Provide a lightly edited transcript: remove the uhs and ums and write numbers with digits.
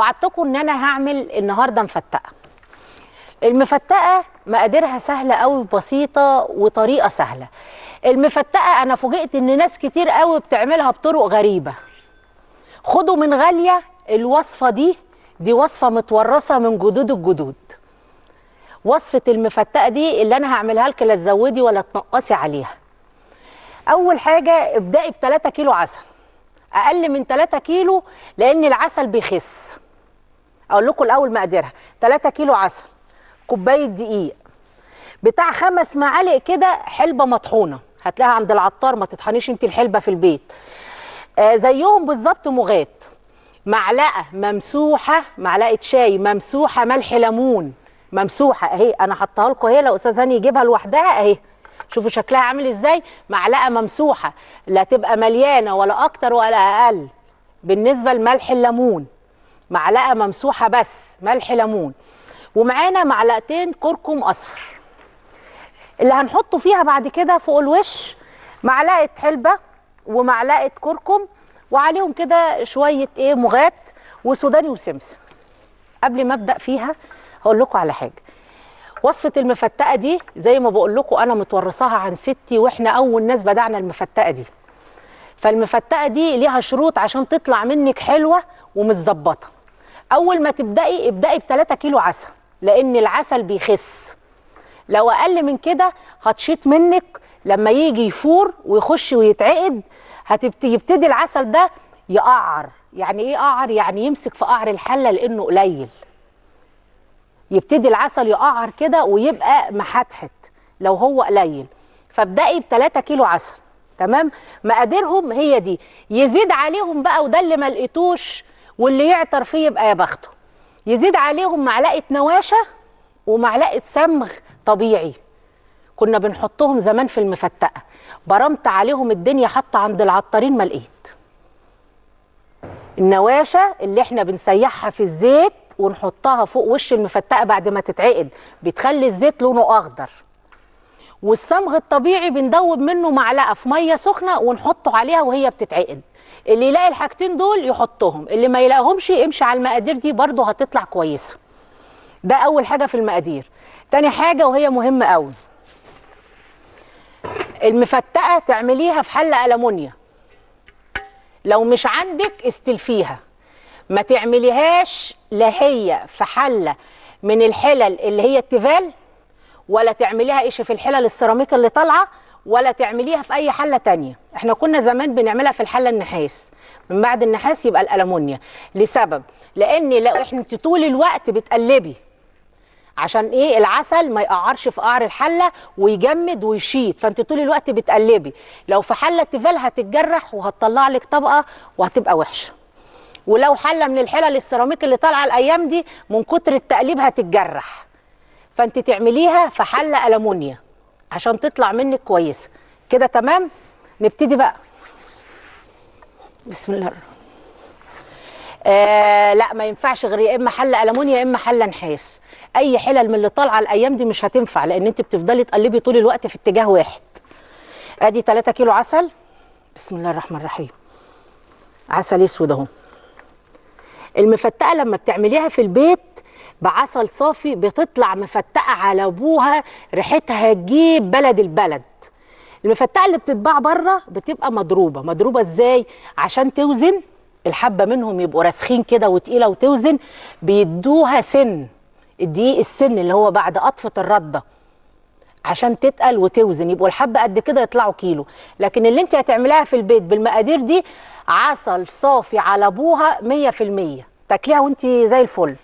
وعدتكم ان انا هعمل النهارده مفتقه. المفتقه مقاديرها سهلة قوي وبسيطة وطريقه سهلة. المفتقه انا فوجئت ان ناس كتير قوي بتعملها بطرق غريبة. خدوا من غالية الوصفة دي، دي وصفه متورثه من جدود الجدود. وصفه المفتقه دي اللي انا هعملها لك لا تزودي ولا تنقصي عليها. اول حاجة ابدأي ب 3 كيلو عسل، اقل من 3 كيلو لان العسل بيخس. اقول لكم الاول مقاديرها: 3 كيلو عسل، كوباية دقيق، بتاع 5 معالق كده حلبة مطحونه، هتلاقيها عند العطار، ما تطحنيش انت الحلبة في البيت. زيهم بالظبط مغات، معلقه ممسوحة، معلقه شاي ممسوحة ملح ليمون ممسوحة اهي، انا حطاها لكم اهي لو استاذ هاني يجيبها لوحدها اهي، شوفوا شكلها عامل ازاي. معلقه ممسوحة، لا تبقى مليانة ولا اكتر ولا اقل. بالنسبة لملح الليمون معلقه ممسوحة بس ملح ليمون، ومعانا معلقتين كركم اصفر. اللي هنحطه فيها بعد كده فوق الوش معلقه حلبة ومعلقة كركم، وعليهم كده شوية ايه مغات وسوداني وسمسم. قبل ما ابدا فيها هقول لكم على حاجة. وصفه المفتقه دي زي ما بقول لكم انا متورثاها عن ستي، واحنا اول ناس بدعنا المفتقه دي. فالمفتقه دي ليها شروط عشان تطلع منك حلوة ومتظبطه. اول ما تبداي ابداي ب 3 كيلو عسل، لان العسل بيخس. لو اقل من كده هتشيط منك لما يجي يفور ويخش ويتعقد، يبتدي العسل ده يقعر. يعني ايه قعر؟ يعني يمسك في قعر الحلة لانه قليل. يبتدي العسل يقعر كده ويبقى محتحت لو هو قليل. فابدأي ب 3 كيلو عسل، تمام؟ مقاديرهم هي دي. يزيد عليهم بقى، وده اللي ما لقيتوش واللي يعتر فيه يبقى يا بخته، يزيد عليهم معلقه نواشه ومعلقة صمغ طبيعي. كنا بنحطهم زمان في المفتقه، برمت عليهم الدنيا حتى عند العطارين ما لقيت. النواشه اللي احنا بنسيحها في الزيت ونحطها فوق وش المفتقه بعد ما تتعقد، بتخلي الزيت لونه اخضر. والصمغ الطبيعي بندوب منه معلقه في مية سخنة ونحطه عليها وهي بتتعقد. اللي يلاقي الحاجتين دول يحطهم، اللي ما يلاقيهمش يمشي على المقادير دي برضه هتطلع كويسة. ده اول حاجة في المقادير. تاني حاجة وهي مهمة قوي، المفتقه تعمليها في حله ألمونيا. لو مش عندك استلفيها، ما تعمليهاش لا هي في حله من الحلل اللي هي التيفال، ولا تعمليها ايش في الحلل السيراميك اللي طالعه، ولا تعمليها في اي حله تانية. احنا كنا زمان بنعملها في الحلة النحاس، من بعد النحاس يبقى الألمونيا. لسبب، لان لو احنا طول الوقت بتقلبي عشان ايه؟ العسل ما يقعرش في قعر الحلة ويجمد ويشيط، فانت طول الوقت بتقلبي. لو في حله تيفال هتتجرح وهتطلع لك طبقه وهتبقى وحشة. ولو حله من الحلل السيراميك اللي طالعه الايام دي من كتر التقليب هتتجرح. فانت تعمليها في حله ألمونيا عشان تطلع منك كويسة كده. تمام؟ نبتدي بقى. بسم الله الرحمن. لا ما ينفعش غير يا اما حله ألمونيا يا اما حله نحاس. اي حلل من اللي طالعه الايام دي مش هتنفع، لان انت بتفضلي تقلبي طول الوقت في اتجاه واحد. ادي 3 كيلو عسل. بسم الله الرحمن الرحيم. عسل اسود اهو. المفتقه لما بتعمليها في البيت بعسل صافي بتطلع مفتقه على ابوها، ريحتها تجيب بلد البلد. المفتقه اللي بتتباع بره بتبقى مضروبة. مضروبة ازاي؟ عشان توزن الحبة منهم يبقوا راسخين كده وتقيله وتوزن، بيدوها سن الدقيق، السن اللي هو بعد قطفه الردة، عشان تتقل وتوزن، يبقوا الحبة قد كده يطلعوا كيلو. لكن اللي انت هتعمليها في البيت بالمقادير دي عسل صافي على ابوها 100%، تاكليها وانت زي الفل.